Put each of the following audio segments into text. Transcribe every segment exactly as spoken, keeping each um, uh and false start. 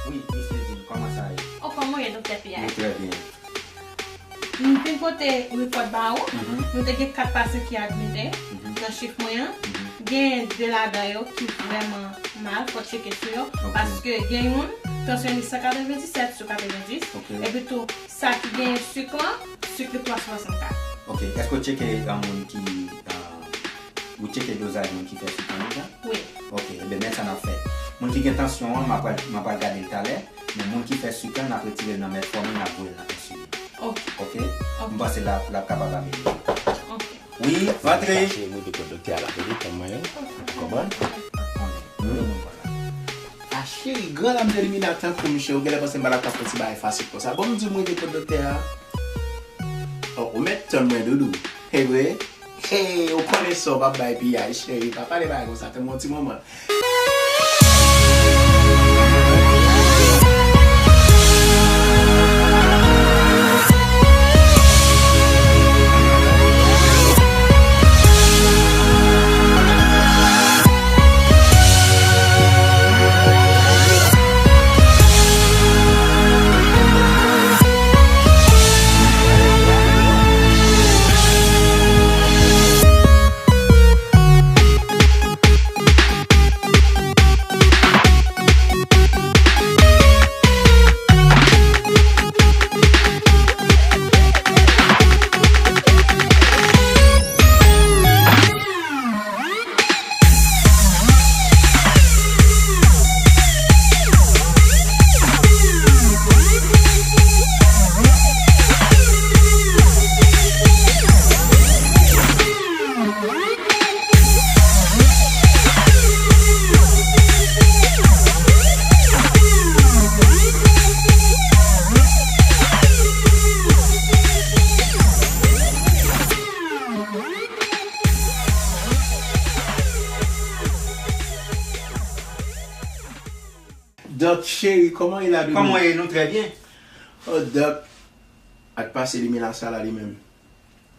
Wi, Miss Nedine, kòman sa ye? Oh, kòman w ye, Doktè Piyay? Nou trè byen. M vin pote repòt ba ou. Mhm. Nou te gen kat pasyan ki admite. Mhm. Nan chif mwen an, mhm, gen de ladan yo ki vrèman mal, fò tcheke sou yo. Ok. Paske gen youn, tansyon li san katrevenndisèt sou katrevenndis. Ok. Epi tou, sa ki gen sik lan, sik li twa sou swasannkat. Ok, èske w tcheke, uh, moun ki, uh, ou tcheke dozaj moun ki fè sik lan deja? Wi. Ok, ebyen, men sa n ap fè. Moun ki gen tansyon an, m ap pral, m ap pral gade l talè, men moun ki fè sik lan, n ap retire l nan metfòmin, n ap voye l nan ensilin. Ok. Ok? Ok. M panse l ap, l ap kapab amelyore. Ok. Wi, rantre. Chache mwen de kot doktè a la, tande, tann mwen yo. Ou konprann? Wi, mwen konprann. A cheri, gran lam de limina tankou m, cheri, ou genlè panse m pa t ap ka fè ti bagay fasil konsa. Bon, m di w mwen de kot doktè a. Oh, ou mèt tann mwen, doudou. E vre? Hey, ou konnen sa, w p ap bay piyay, cheri. Pa pale bagay konsa, tann mwen yon ti moman. Dòk cheri, kòman w ye la, doudou? Kòman w ye? Nou trè byen. Oh, Dòk, ak pase limina sa la li menm.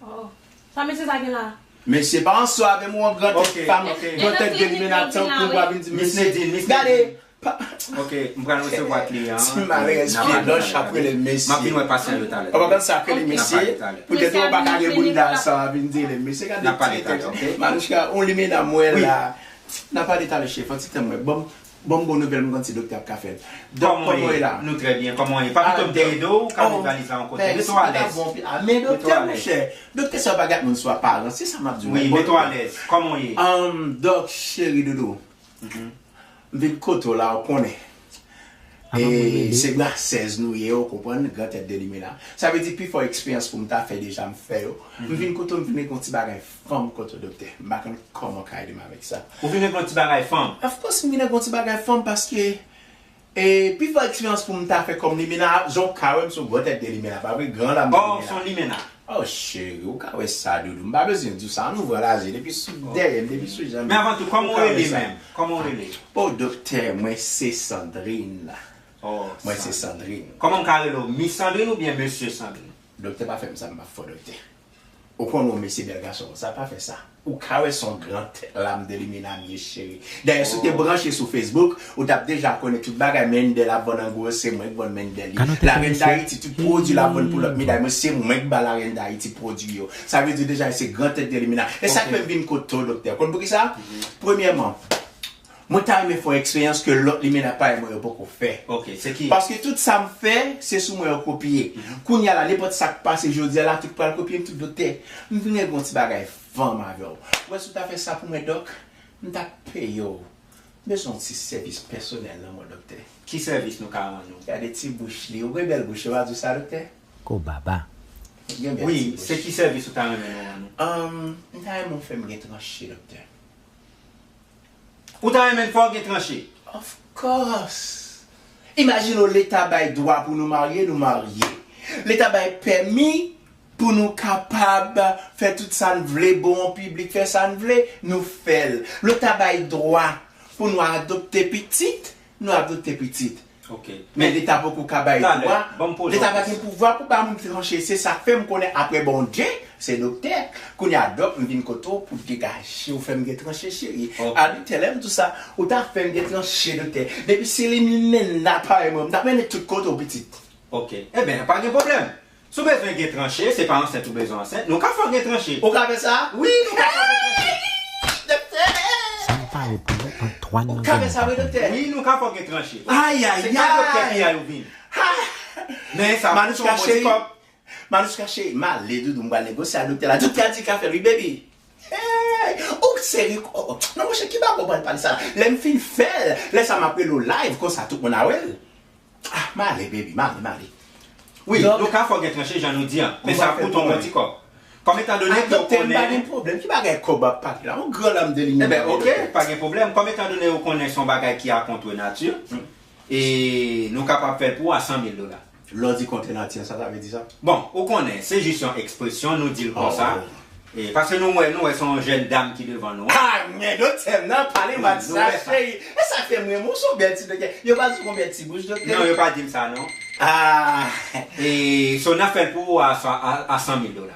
Oh. Sa mesye sa gen la? Mesye, pa ansò avè m, ou yon gran tèt fanm, gran tèt de limina tankou m, pa vin di mesye. Miss Nedine, Miss Nedine. Gade, pa... Ok, m pral resevwa kliyan an. Ti malrèz pye blanch ap rele l mesye. M ap vin wè pasyan yo talè. Ou pa konn sa k rele mesye? Poutèt ou pa ka gen bounda sa, vin di l mesye. Gade ti tèt. Manouchka, yon limina m wè la. N a pale talè, chef, yon ti tan mwen. Bon, bon, bon nouvèl, m konn si doktè ap ka fè l. Donk, kòman w ye la? Nou trè byen, kòman w ye? Pa pito m te ede w, ou ka met valiz la yon kote. Mete w alèz. Men doktè, monchè, doktè sa yo pa gad moun sou aparans, se sa m ap di w. Wi, mete w alèz. Kòman w ye? Dòk, cheri doudou. M vin kote w la, ou konnen. E se grasèz nou ye, ou konprann, gran tèt de limina. Sa vle di, pi fò eksperyans pou m ta fè deja, m fè yo. M vin kote w, m vin gen yon ti bagay fanm kote w, doktè. M pa konn kòman w ka ede m avèk sa. Ou vin gen yon ti bagay fanm? Of course, m vin gen yon ti bagay fanm paske, e, pi fò eksperyans pou m ta fè kòm limina, jan w ka wè m se yon gran tèt de limina, pa vre, gran lam de limina. Oh, se yon limina. Oh, cheri, ou ka wè sa, doudou. M pa bezwen di w sa, ann ouvri laje, depi sou dèyè m, depi sou janm. Men avan tou, kòman w rele menm? Kòman w rele? Oh, doktè, mwen se Sandrine. Oh, mwen se Sandrine. Kòman m ka rele w? Miss Sandrine oubyen Mesye Sandrine? Doktè, pa fè m sa, m pa fò doktè. Ou konn yon mesye bèl gason konsa, pa fè sa. Ou ka wè se yon gran tèt lam de limina m ye, cheri. Dayè, si w te branche sou Facebook, ou t ap deja konnen tout bagay. Mendel ap vann an gwo, se mwen k vann Mendel li. Larèn Dayiti, tout pwodui l ap vann pou lòt medam yo, se mwen k ba Larèn Dayiti pwodui yo. Sa vle di deja, se gran tèt de limina. E sa k fè m vin kote w, doktè. Konn poukisa? Premyèman, mwen ta renmen fè yon eksperyans ke lòt limina parèy mwen yo poko fè. Ok, se ki? Paske tout sa m fè, se sou mwen yo kopye. Kounye a la, nenpòt sa k pase jodi a la, tout pral kopye m, tout doktè. M vin gen yon ti bagay fanm avè w. Ou wè si w ta fè sa pou mwen, dòk, m t ap peye w. M bezwen yon ti sèvis pèsonèl nan men w, doktè. Ki sèvis nou ka rann ou? Gade ti bouch li. Ou gen bèl bouch, yo pa di w sa, doktè? Ko baba. Wi, se ki sèvis ou ta renmen nou rann ou? Anm, m ta renmen w fè m gen tranche, doktè. Ou ta renmen fè w gen tranche? Of course! Imajine w, Leta bay dwa pou nou marye, nou marye. Leta bay pèmi pou nou kapab fè tout sa n vle, bon an piblik, fè sa n vle, nou fè l. Leta bay dwa pou nou adopte pitit, nou adopte pitit. Ok. Men Leta poko ka bay dwa. Leta pa gen pouvwa pou ba moun tranche. Se sa k fè m konnen apre Bondye, se doktè. Kounye a, dòk, m vin kote w pou degaje w, fè m gen tranche, cheri. Ok. A, doktè, lè m di w sa, ou ta fè m gen tranche, doktè. Depi si li mennen aparèy mwen, m t ap mennen tout kote w, pitit. Ok. Ebyen, pa gen pwoblèm. Si w bezwen gen tranche, se pa ansent ou bezwen ansent, nou ka fè w gen tranche. Ou ka fè sa? Wi, nou ka fè w gen tranche. Doktè! Sa m pale pou ou an twa nan. Ou ka fè sa, wi, doktè? Wi, nou ka fè w gen tranche. Ay, ay, ay! Se ka doktè ki a yo vin. Men sa, Manouchka cheri. Manouchka cheri, m ale doudou, m pral negosye ak doktè la. Doktè a di ka fè l, wi, baby. Hey! Ou seri, oh, oh. Non, monchè, ki bagay ou pral pale sa la? Lè m fin fè l, lè sa m ap rele w live, konsa tout moun a wè l. Ah, m ale, baby, m ale, m ale. Wi, nou ka fè w gen tranche jan nou di an. Men sa ap koute w yon ti kòb. Kòm etan done ke w konnen. Doktè, m pa gen pwoblèm. Ki bagay kòb ap pale la? Yon gran lame de limyè. Ebyen, ok, pa gen pwoblèm. Kòm etan done ou konnen se yon bagay ki a kont nati, e nou kapab fè l pou ou a san mil dola. Lè w di kont nati an, sa ta vle di sa? Bon, ou konnen, se jis yon ekspresyon, nou di l konsa. E, paske nou wè, nou wè se yon jèn dam ki devan nou. Ah, men doktè m nan pale m a di sa, cheri. E sa fè m renmen w, se yon bèl ti doktè. Yo pa di w konbyen ti bouch, doktè? Non, yo pa di m sa, non. Ah. E, so, n a fè l pou ou a, a, a san mil dola.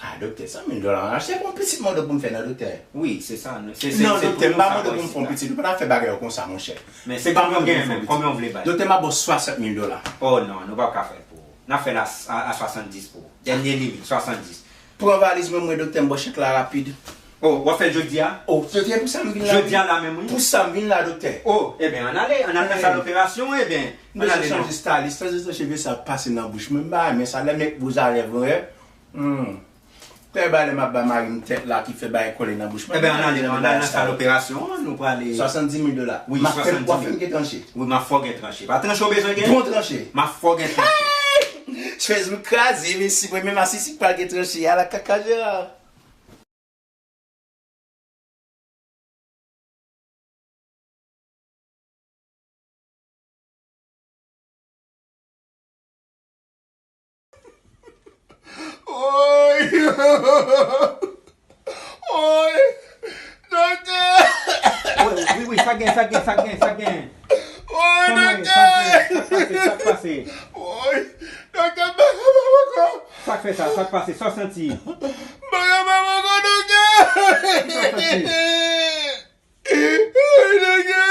Ah, doktè, san mil dola, an achte pou yon pitit mande pou m fè nan doktè. Wi, se sa. Non, doktè, m pa mande pou m fè yon pitit. Ou pa ta fè bagay yo konsa, monchè. Men se konbyen w gen menm, konbyen w vle bay? Doktè, m a ba w swasant mil dola. Oh non, nou p ap ka fè l pou ou. N a fè l a, a, a swasanndis pou ou. Dènye limit, swasanndis. Pran valiz mwen, mwen, doktè, m ba w chèk la rapid. Oh, w ap fè l jodi a? Oh, doktè, pou sa m vin la. Jodi a la menm, wi. Pou sa m vin la, doktè. Oh, ebyen, ann ale, ann al nan sal operasyon, ebyen, ann ale non. M bezwen chanje stylis, stylis nan cheve sa ap pase nan bouch mwen, m pa renmen sa, lè m met bouzalè vre. Hmm. Tè ba lè m ap ba mari m tèt la ki fè bagay kole nan bouch mwen. Ebyen, ann ale non, ann al nan sal operasyon an, nou prale. Swasanndis mil dola. Wi, swasanndis mil. M ap fè, w ap fè m gen tranche. Wi, m ap fè w gen tranche. Pa tranche w bezwen gen? Bon tranche. M ap fè w gen tranche. Hey! Facebook kraze, mesye, mwen menm asisi k pral gen tranche, ala kaka Jera. Woy! Woy! Doktè! Wi, wi, wi, sa gen, sa gen, sa gen, sa gen. Woy, doktè! Sa k pase, sa k pase, sa k pase? Woy! Doktè, m pa kapab ankò. Sa k fè sa? Sa k pase? Sa w santi? M pa kapab ankò, doktè! Ki sa w santi? Woy, doktè!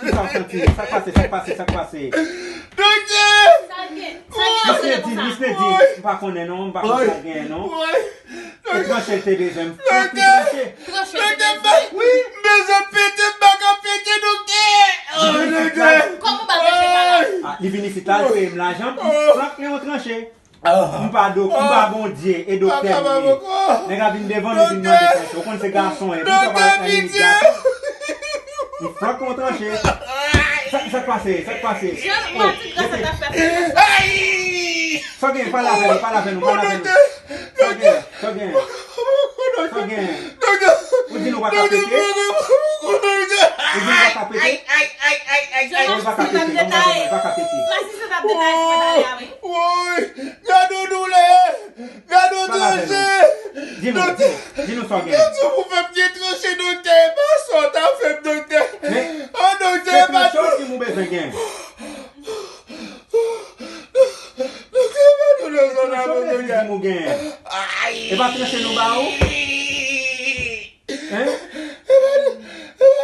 Ki sa w santi? Sa k pase? Sa k pase? Sa k pase? Doktè! Sa gen? Sa gen? Miss Nedine, Miss Nedine, m pa konnen non, m pa konn sa k genyen non. Woy! E tranche l te bezwen, m fòk li tranche. Tranche l te bezwen? Wi. M bezwen pete, m pa ka pete, doktè. Oh, doktè. Kòman w ba l tranche sa la? Ah, li vin isit la, l peye m lajan, m flank li yon tranche. M pa dok-, m pa Bondye, e doktè m ye. Nèg la vin devan m, li vin mande tranche. Ou konn se gason, e pou sa pa ret nan limit gason. M flank yon tranche. Sa, sa k pase? Sa k pase? Jan matik grasa ta fè. Sa gen, pale avè nou, pale avè nou, pale avè nou. Sa gen, sa gen. Sa gen. Ou di nou pa ka pete? Ou di nou pa ka pete? Ou pa ka pete? Ou pa ka pete? Woy, gade yon doulè! Gade yon tranche! Di nou, di nou, di nou sa w gen. Doktè, pou fè m gen tranche, doktè, e pa sa w ta fè m, doktè. Oh, doktè, e pa tranche w di m ou bezwen gen. Doktè, e pa doulè sa w ta fè m, doktè. Ay! E pa tranche nou ba ou? Hein?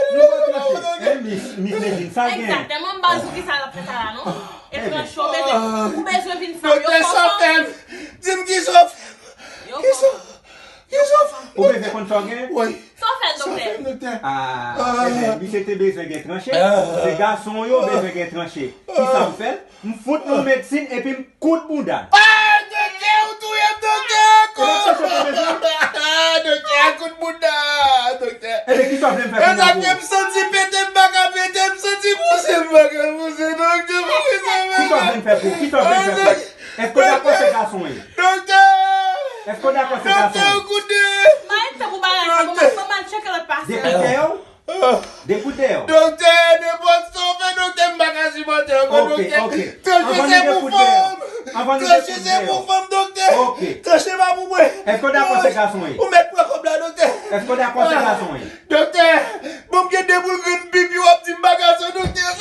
Nou pa tranche. Hein, Miss, Miss Nedine, sa gen. Egzakteman, m pa di w ki sa l ap fè sa la, non. E tranche w bezwen, ou bezwen vin fanm, yo fò fanm. Doktè, sa w fè m? Di m ki sa w fè m? Yo fò fanm. Ki sa w fè m? Ou bezwen konn sa w gen? Wi. Sa w fè l, doktè? Sa w fè m, doktè? Ah, ebyen, misye te bezwen gen tranche. Se gason yo bezwen gen tranche. Ki sa m fè l? M fout nou medsin epi m koud bouda l. Ah, doktè, ou touye m, doktè! Doktè, a kout bouda, doktè. Ebyen, ki sa w vle m fè kounye a pou ou? Mezanmi, m santi pete, m pa ka pete, m santi pouse, m pa ka pouse, doktè, poukisa m fè sa? Ki sa w vle m fè pou ou? Ki sa w vle m fè pou ou? Èske w dakò se gason w ye? Doktè! Èske w dakò se gason w ye? Doktè, ou koute! M pa gen tan pou bagay sa, bon, m al tcheke lòt pasyan. Depi dèyè w? Dekout dèyè w. Doktè, nenpòt sa w fè, doktè, m pa ka sipòte ankò, doktè. Ok, ok. Tranche se pou fanm. Tranche se pou fanm, doktè. Ok. Tranche pa pou mwen. Èske w dakò se gason w ye? Ou mèt pran kòb la, doktè. Èske w dakò se gason w ye? Doktè, bon, m gen de boul grenn pipi, w ap di m pa gason, doktè.